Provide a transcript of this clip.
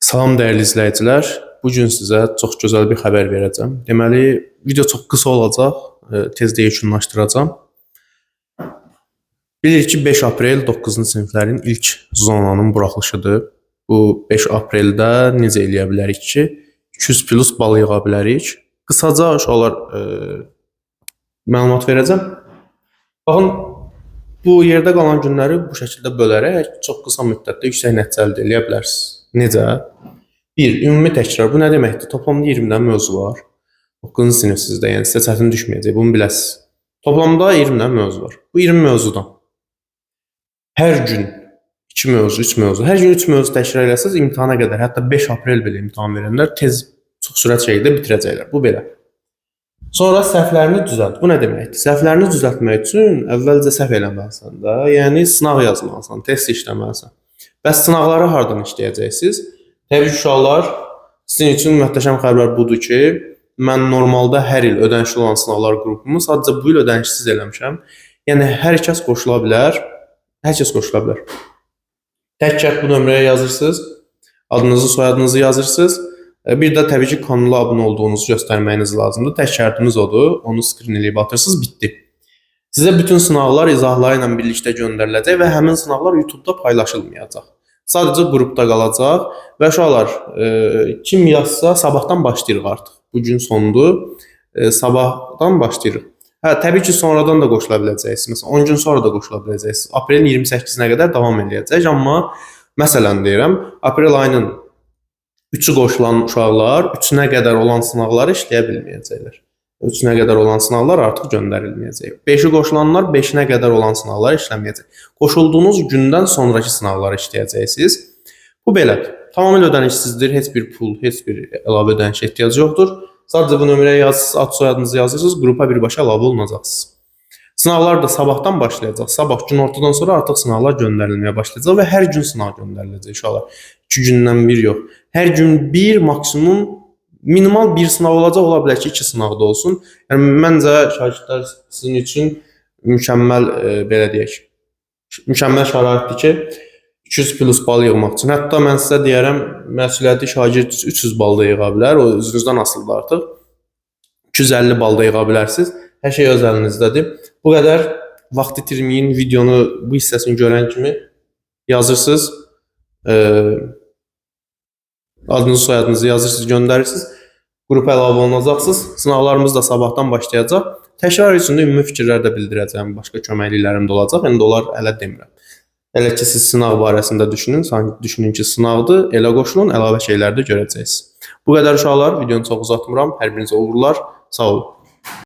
Salam dəyərli izləyicilər. Bu gün sizə çox gözəl bir xəbər verəcəm. Deməli, video çox qısa olacaq, tez də yekunlaşdıracağam. Bilirik ki, 5 aprel 9-cu siniflərin ilk zonanın buraxılışıdır. Bu 5 apreldə necə eləyə bilərik ki, 200 plus bal yığa bilərik. Qısaca uşaqlar məlumat verəcəm. Baxın, bu yerdə qalan günləri bu şəkildə bölərək çox qısa müddətdə yüksək nəticə əldə eləyə bilərsiniz. Necə? 1. Ümumi təkrar. Bu nə deməkdir? Toplamda 20-dən mövzu var. 9-cu sinif sizdə, yəni sizə çətin düşməyəcək, bunu biləsiniz. Toplamda 20-dən mövzu var. Bu 20 mövzudan hər gün 2 mövzu, 3 mövzu, hər gün 3 mövzu təkrar eləsəniz imtahana qədər, hətta 5 aprel belə imtahan verənlər tez, çox sürət şəkildə bitirəcəklər. Bu belə. Sonra səhvlərini düzəlt. Bu nə deməkdir? Səhvlərini düzəltmək üçün əvvəlcə səhv eləməlisən də, yəni sınaq yazmalısan, test işləməlisən. Bəs sınaqları hardan işləyəcəksiniz? Təbii ki, uşaqlar, sizin üçün möhtəşəm xəbər budur ki, mən normalda hər il ödənişli olan sınaqlar qrupumu sadəcə bu il ödənişsiz eləmişəm. Yəni hər kəs qoşula bilər. Hər kəs qoşula bilər. Tək şərt bu nömrəyə yazırsınız. Adınızı, soyadınızı yazırsınız. Bir də təbii ki, kanala abunə olduğunuzu göstərməyiniz lazımdır. Tək şərtimiz odur. Onu screen eləyib atırsınız, bitdi. Sizə bütün sınaqlar izahları ilə birlikdə göndəriləcək və həmin sınaqlar YouTube-da paylaşılmayacaq. Sadəcə qrupda qalacaq və uşaqlar, kim yazsa sabahdan başlayırıq artıq. Bu gün sondur. Sabahdan başlayırıq. Hə, təbii ki, sonradan da qoşula biləcəksiniz. Məsələn, 10 gün sonra da qoşula biləcəksiniz. Aprelin 28-nə qədər davam eləyəcək, amma məsələn deyirəm, aprel ayının 3-ü qoşulan uşaqlar 3-ünə qədər olan sınaqları işləyə bilməyəcəklər. 3-ünə qədər olan sınaqlar artıq göndərilməyəcək. 5-i qoşulanlar 5-inə qədər olan sınaqları işləməyəcək. Qoşulduğunuz gündən sonrakı sınaqları işləyəcəksiniz. Bu belədir. Tamamilə ödənişsizdir. Heç bir pul, heç bir əlavə ödənişə ehtiyac yoxdur. Sadəcə bu nömrəyə yazırsınız, ad soyadınızı yazırsınız, qrupa birbaşa əlavə olunacaqsınız. Sınaqlar da sabahdan başlayacaq. Sabah günortadan sonra artıq sınaqlar göndərilməyə başlayacaq və hər gün sınaq göndəriləcək uşaqlar. 2 gündən bir yox. Hər gün bir, maksimum minimal bir sınaq olacaq, ola bilər ki, 2 sınaq da olsun. Yəni məncə şagirdlər sizin üçün mükəmməl belə deyək, mükəmməl şəraitdir ki, 200 plus bal yığmaq üçün. Hətta mən sizə deyərəm, məsuliyyətli şagird 300 bal da yığa bilər. O özünüzdən asılıdır artıq. 250 bal da yığa bilərsiniz. Hər şey öz əlinizdədir. Bu qədər vaxt itirməyin, videonu bu hissəsini görən kimi yazırsınız. Adınızı, soyadınızı yazırsınız, göndərirsiniz. Qrupa əlavə olunacaqsınız. Sınaqlarımız da sabahdan başlayacaq. Təkrar üçün də ümumi fikirlər də bildirəcəyəm. Başqa köməkliklərim də olacaq. İndi onlar hələ demirəm. Elə ki siz sınaq barəsində düşünün, sanki düşünün ki, sınaqdır, elə qoşulun, əlavə şeylər də görəcəksiniz. Bu qədər uşaqlar, videonu çox uzatmıram. Hər birinizə uğurlar. Sağ olun.